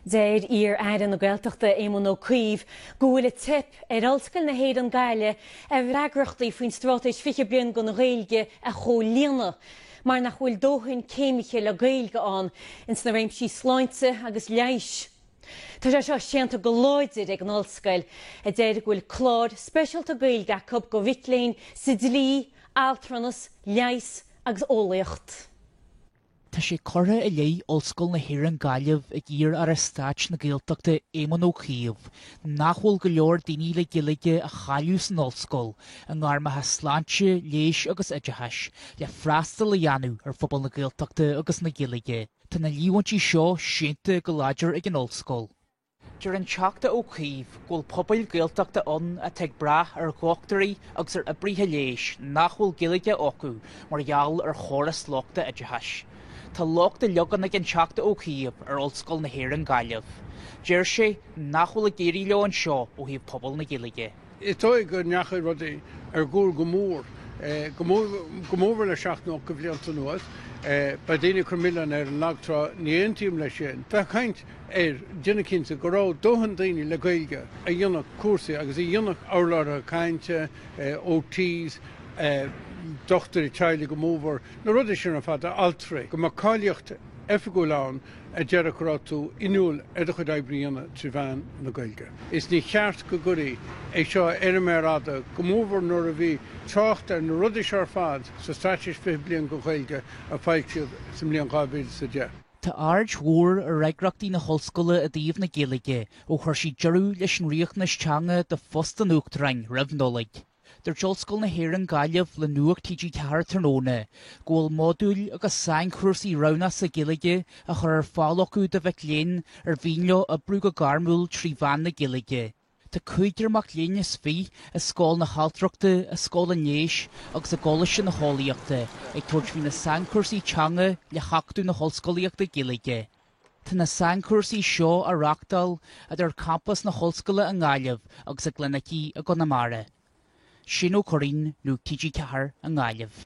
Deir iar-aire na Gaeltachta Éamon Ó Cuív go bhfuil ag teip ar Ollscoil na hÉireann Gaillimh a bhfreagrachtaí faoin Straitéis 20 Bliain don Ghaeilge a chomhlíonadh mar nach bhfuil dóthain céimithe le Gaeilge ann ins na réimsí sláinte agus leighis. Tá sé seo séanta go láidir ag an ollscoil, a deir go bhfuil clár speisialta Gaeilge acu do mhic léinn sa dlí, altranas, leigheas agus eolaíocht. Tá sé curtha i leith Ollscoil na hÉireann Gaillimh ag iar-aire stáit na Gaeltachta Éamon Ó Cuív nach bhfuil go leor daoine le Gaeilge a cháileodh san ollscoil i ngairmeacha sláinte, leighis agus oideachais le freastal a dhéanamh ar phobal na Gaeltachta agus na Gaeilge. Tá na líomhaintí seo séanta go láidir ag an ollscoil. Deir an Teachta Ó Cuív go bhfuil pobail Ghaeltachta ann atá ag brath ar dhochtúirí agus ar oibrithe leighis nach bhfuil Gaeilge acu mar gheall ar chóras lochtach oideachais. Tá locht á leagan ag an Teachta Ó Cuív ar Ollscoil na hÉireann Gaillimh. Deir sé nach bhfuil ag éirí leo anseo ó thaobh pobal na Gaeilge. Is dóigh go ndeachaigh rudaí ar gcúl go mór, go mórmhór le seacht nó ocht de bhlianta anuas. Beidh daoine ag cur milleán ar an lag trá, ní aontaím leis sin. Bheith ag caint ar déanamh cinnte go raibh dóthain daoine le Gaeilge a dhéanfadh cúrsaí agus a dhéanfadh urlabhraithe cainte, OTs, dochtúirí teaghlaigh go mórmhór, na rudaí sin ar fad, altraí, go mbeadh cáilíocht oifigiúil ann a déarfadh go raibh tú inniúil ar do chuid oibre a dhéanamh trí mheán na Gaeilge. Is ní cheart go gcuirfí é seo ar an méar fhada, go mórmhór nuair a bhí trácht ar na rudaí seo ar fad sa Straitéis 20 Bliain don Ghaeilge a foilsíodh sa mbliain 2010. Tá aird mhór ar fhreagrachtaí na hollscoile i dtaobh na Gaeilge ó chuir sí deireadh leis an riachtanas teanga do phost an Uachtaráin roimh Nollaig. Dúirt Ollscoil na hÉireann Gaillimh le Nuacht TG4 tráthnóna go bhfuil modúil agus sainchúrsaí roghnacha Gaeilge á chur ar fáil acu do mhic léinn ar mhian leo oibriú go gairmiúil trí mheán na Gaeilge. Tá cúigear mac léinn is fiche i Scoil na hAltrachta, i Scoil an Leighis agus i gColáiste na hEolaíochta ag tabhairt faoi na sainchúrsaí teanga le hAcadamh na hOllscolaíochta Gaeilge. Tá na sainchúrsaí seo á reáchtáil idir champas na hOllscoile i nGaillimh agus i gclinicí i gConamara. Shane Ó Curraoin, Nuacht TG4 i nGaillimh.